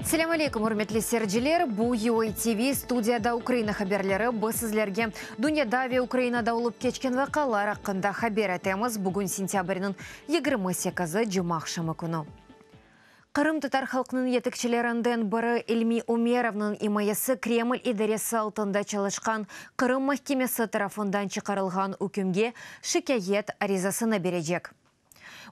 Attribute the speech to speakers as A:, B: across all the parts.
A: Selâm aleyküm, ürmetli seyirciler! Bu UA TV, studiyada Ukraina haberleri. Biz sizlerge dünyada ve Ukrainada olıp keçken vaqialar aqqında haber etemiz. Bugün sentâbrniñ 28-i, cumaaqşamı künü. Qırımtatar halqınıñ yetekçilerinden biri İlmi Umerovnıñ imayesi Kreml idaresi altında çalışqan Qırım mahkemesi tarafından çıqarılğan ükümge şikâyet arizasını berecek.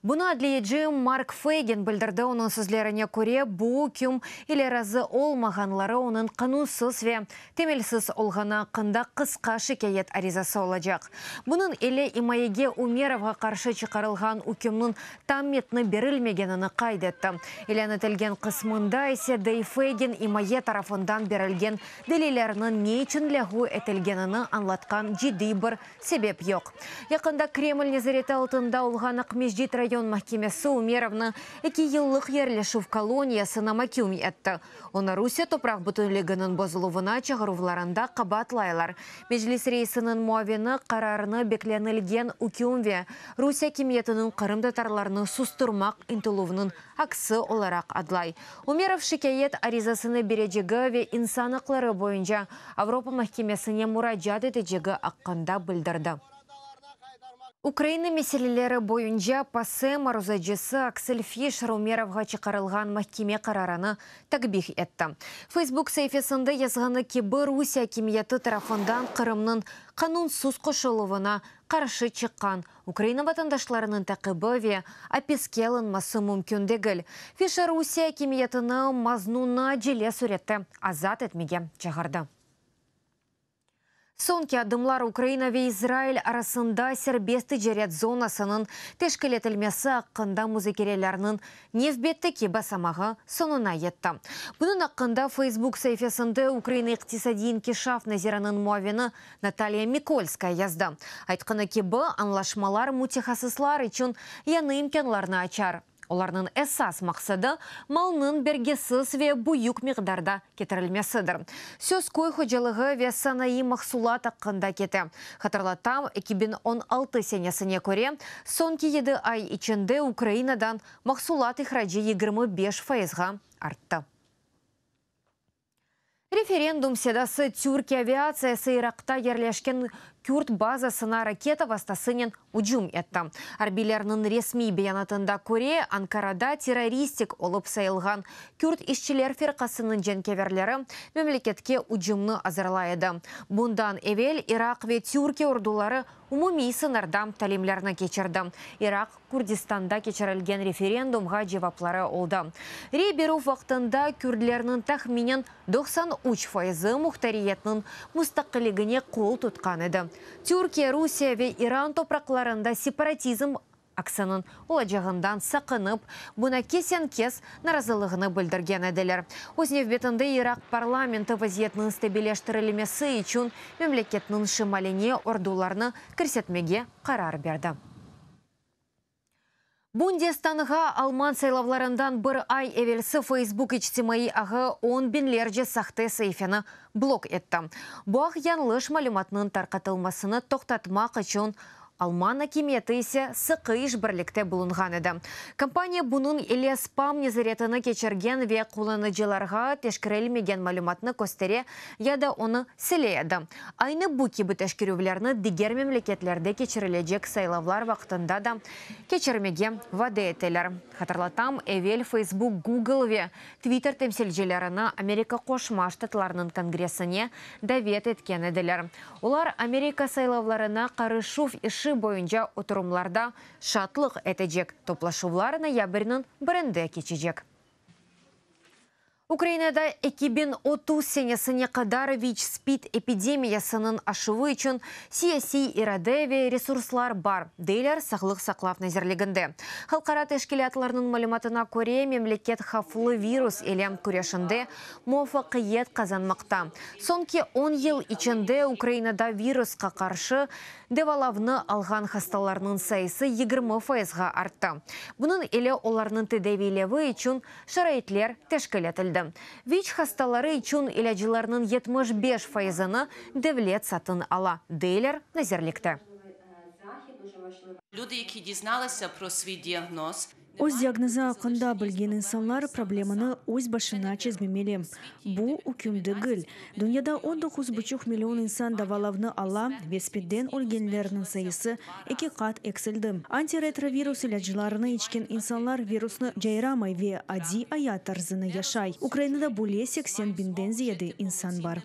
A: Bunı adliyeci Mark Feygin bildirdi, onıñ sözlerine köre, bu üküm ile razı olmağanları onıñ qanunsız ve temelsiz olğanı aqqında qısqa şikâyet arizası olacaq. Bunıñ ile imayege Umerovğa qarşı çıqarılğan ükümniñ tam metni berilmegenini qayd etti. İlân etilgen qısmında ise Dey Feygin imaye tarafından berilgen delillerniñ ne içün lâğu etilgenini añlatqan ciddiy bir Sebep yoq. Yaqında Kreml nezareti altında olğan Aqmescit rayon mahkemesi Umerovnı eki yıllıq yerleşüv koloniyasına maküm etti. Onı Rusiye topraq bütünliginiñ bozuluvına çağıruvlarında qabaatlaylar. Meclis reisiniñ muavini qararnı beklenilgen üküm ve Rusiye akimiyetiniñ qırımtatarlarnı sustırmaq ıntıluvınıñ aksi olaraq adlay. Umerov şikâyet arizasını berecegi ve İnsan aqları boyunca Avropa mahkemesine muracaat etecegi aqqında bildirdi. Ukraina meseleleri boyunca PASE maruzacısı Aksel Fişer Umerovğa çıqarılğan mahkeme qararını takbih etti. Facebook saifesinde yazğanı kibi, Rusiye akimiyeti tarafından Qırımnıñ qanunsız qoşuluvına qarşı çıqqan Ukraina vatandaşlarınıñ taqibi ve apiske alınması mümkün degil. Fişer Rusiye akimiyetini maznunnı acele sürette azat etmege çağırdı. Soñki adımlar Ukraina ve İsrail arasında serbest ticaret zonasınıñ teşkil etilmesi aqqında muzakerelerniñ nevbetteki basamağı soñuna yetti. Bunıñ aqqında Facebook saifesinde Ukraina iqtisadiy inkişaf naziriniñ muavini Natalya Mikolskaya yazdı. Aytqanı kibi, añlaşmalar mütehassıslar içün yañı imkânlarnı açar. Olarnıñ esas maqsadı, malnıñ bergisiz ve büyük miqdarda ketirilmesidir. Söz köy hocalığı ve sanayı mahsulat aqqında kete. Hatırlatam, 2016 senesine köre, soñki yedi ay içinde Ukrainadan mahsulat ihracı 25 fayızğa arttı. Referendum sedası Türkiye aviatsiyası Iraqta yerleşken kürt bazasına raketa vastasınen ücüm etti. Arbiylerniñ resmiy beyanatında köre, Ankarada terroristik olıp sayılğan Kürt işçiler firqasınıñ cenkâverleri memleketke ücümni azırlay edi. Bundan evel Iraq ve Türkiye orduları umumiy sıñırda talimlerni keçirdi. Iraq Kürdistanda keçirilgen referendumğa cevapları oldı. Rey berüv vaqtında kürdlerniñ tahminen 93 fayızı muhtariyetniñ mustaqilligine qol tutqan edi. Türkiye, Rusiye ve İran topraqlarında separatizm aksiniñ olacağından saqınıp, buña kesen-kes narazılığını bildirgen ediler. Öz nevbetinde Iraq parlamenti vaziyetniñ stabilleştirilmesi içün memleketniñ şimaline ordularnı kirsetmege qarar berdi. Bundestanğa alman saylavlarından bir ay evelsi Facebook içtimaiy ağı on biñlerce sahte saifeni blok etti. Bu ağ yañlış malümatnıñ tarqatılmasını toqtatmaq içün Alman akimiyeti ise sıqı işbirlikte bulunğan edi. Kompaniya bunıñ ile spam nezaretini keçirgen ve qullanıcılarğa teşkerilmegen malümatnı köstere ya da onı sile edi. Aynı bu kibi teşkerüvlerni diger memleketlerde keçirilecek saylavlar vaqtında da keçirmege vade eteler. Hatırlatam, evel Facebook, Google ve Twitter temsilcilerini Amerika Qoşma Ştatlarınıñ Kongressine davet etken ediler. Olar Amerika saylavlarına qarışuv işi boyunca oturımlarda şaatlıq etecek. Toplaşuvlar noyabrniñ birinde keçecek. Ukrainada 2030 senesine qadar VİÇ-SPİD epidemiyasınıñ aşuvı içün siyasiy irade ve resurslar bar, deyler Sağlıq saqlav nazirliginde. Halqara teşkilâtlarnıñ malümatına köre, memleket havflı virus ile küreşinde muvafaqiyet qazanmaqta. Soñki on yıl içinde Ukrainada virusqa qarşı Devalavnı alğan hastalarnıñ sayısı 20 fayızğa arttı. Bunıñ ile olarnıñ tedaviylevi içün şaraitler teşkil etildi. VİÇ hastaları içün ilâclarnıñ 75 fayızını devlet satın ala, deyler nazirlikte.
B: Öz diagnozı aqqında bilgen insanlar problemanı öz başına çezmemeli. Bu, üküm degil. Dünyada on doquz buçuq million insan davalavnı ala ve SPIDden ölgenlerniñ sayısı eki qat eksildi. Antiretrovirus ilâclarını içken insanlar virusnı cayramay ve adiy ayat tarzını yaşay. Ukrainada böyle 80 biñden ziyade insan bar.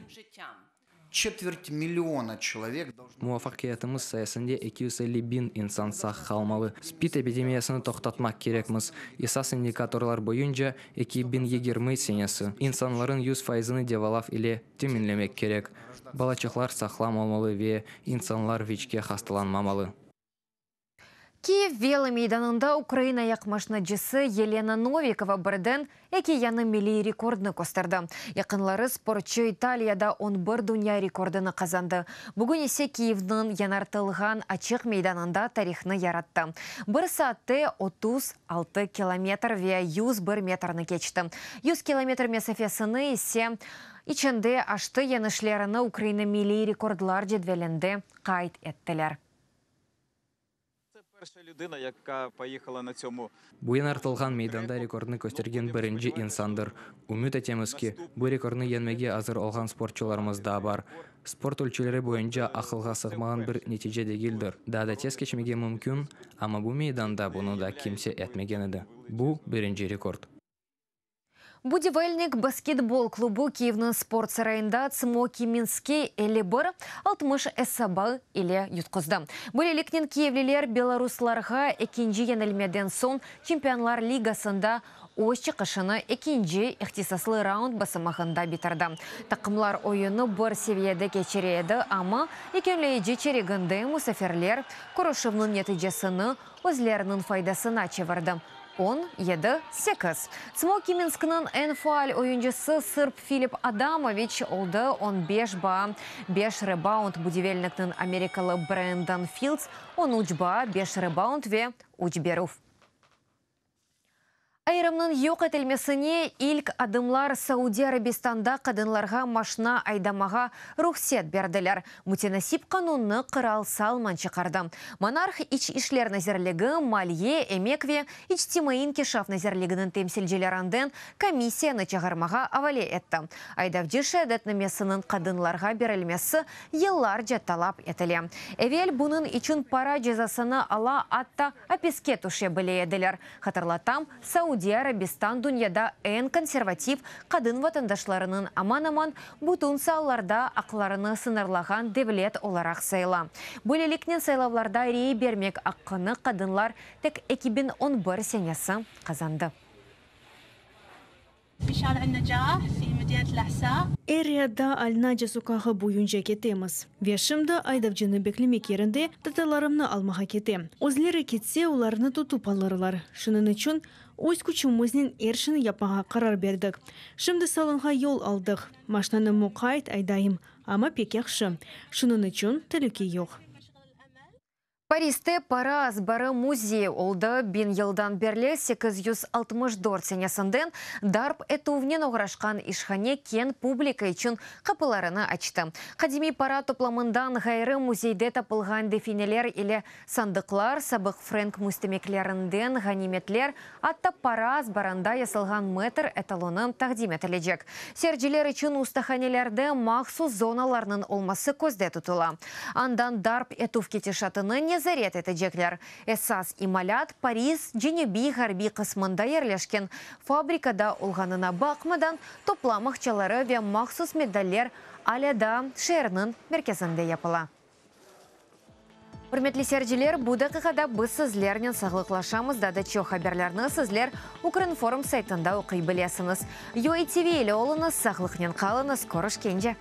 C: Çetvert milliona çelovek dolžno.
D: Muvafaqiyetimiz sayesinde 250 biñ insan sağ qalmalı. SPID epidemiyasını toqtatmaq kerekmiz. Esas indikatorlar boyunca 2020 senesi insanlarnıñ 100 faizini devalav ile teminlemek kerek. Balaçıqlar sağlam olmalı ve insanlar VİÇke hastalanmamalı.
A: Kiyev Velo meydanında Ukraina ayaqmaşinacısı Yelena Novikova birden eki yañı milliy rekordnı kösterdi. Yaqınları sportçı İtaliyada on bir dünya rekordını qazandı. Bugün ise Kiyevniñ yañartılğan açıq meydanında tarihnı yarattı. Bir saatte 36 kilometr ve 101 metrni keçti. 100 kilometr mesafesini ise içinde aştı yeñişlerini Ukraina milliy rekordlar cedvelinde qayd ettiler.
E: Це перша людина, яка поїхала на цьому
D: Bu yañartılğan meydanda rekordnı köstergen birinci insandır. Ümüt etemiz ki, bu rekordnı yeñmege azır olğan sportçularımız daa bar. Sport ölçüleri boyunca aqılğa sığmağan bir netice degildir. Daa da tez keçmege mümkün, amma bu meydanda bunı daa kimse etmegen edi. Bu birinci rekord.
A: Budivelnik basketbol klubu Kiyevniñ sport sarayında Tsmoki Minski 51-60 esabı ile yutquzdı. Böyleliknen kiyevliler belaruslarğa ekinci yeñilmeden soñ Çempionlar Ligasında öz çıqışını ekinci ihtisaslı raund basamağında bitirdi. Taqımlar oyunı bir seviyede keçire edi, amma yekünleyici çeriginde musafirler körüşüvniñ neticesini özleriniñ faydasına çevirdi. 17-8. Tsmoki Minskniñ eñ faal oyuncısı sırb Filip Adamoviç oldı 15 baa 5 rebound Budivelnikniñ amerikalı Brendon Fields 13 baa 5 rebound ve 3 berüv. Ayırımnıñ yoq etilmesine ilk adımlar Saudiya Arabistanda qadınlarğa maşina aydamağa ruhset berdiler. Mütenasip qanunnı Qıral Salman çıqardı. Monarh İç işler nazirligi, Maliye, Emek ve İçtimaiy inkişaf nazirliginiñ temsilcilerinden komissiyanı çağırmağa avale etti. Aydavcı şeadetnamesiniñ qadınlarğa berilmesi yıllarca talap etile. Evel bunıñ içün para cezasını ala atta apiske tüşe bile ediler. Hatırlatam, Saudiya Arabistan dünyada eñ konservativ qadın vatandaşlarınıñ aman-aman bütün saalarda aqlarını sıñırlağan devlet olaraq sayıla. Böyleliknen saylavlarda rey bermek aqqını qadınlar tek 2011 senesi qazandı.
F: في شارع النجاح في مدينة الأحساء.
B: Er-Riyadda Al-Naca soqağı boyunca ketemiz. Ve şimdi aydavcını beklemek yerinde tatalarımnı almağa ketem. Özleri ketse, olarnı tutıp alırlar. Şunıñ içün öz küçümiznen er şeyni yapmağa qarar berdik. Şimdi salonğa yol aldıq. Maşnanı muqayt aydayım, amma pek yahşı. Şunıñ içün telüke yoq.
A: Pariste para azbarı müzey oldı. 1000 yıldan berli 864 senesinden darp etüvnen oğraşqan işhane keñ publika içün qapılarını açtı. Qadimiy para toplamından ğayrı müzeyde tapılğan defineler ile sandıqlar, sabıq frenk müstemlekelerinden ğanimetler, atta para azbarında yasalğan metr etalonı taqdim etilecek. Seyirciler içün ustahanelerde mahsus zonalarnıñ olması közde tutula. Andan darp etüv ketişatını nezaret etecekler. Esas imalat Paris cenübiy ğarbiy qısmında yerleşken fabrikada olğanına baqmadan toplam aqçaları ve mahsus medaller alâ daa şeerniñ merkezinde yapıla. Ürmetli seyirciler, bu daqiqada biz sizlernen sağlıqlaşamız. Daa da çoq haberlerni sizler Ukrinform saytında oquy bilesiñiz. UATV ile oluñız, sağlıqnen qalıñız, körüşkence.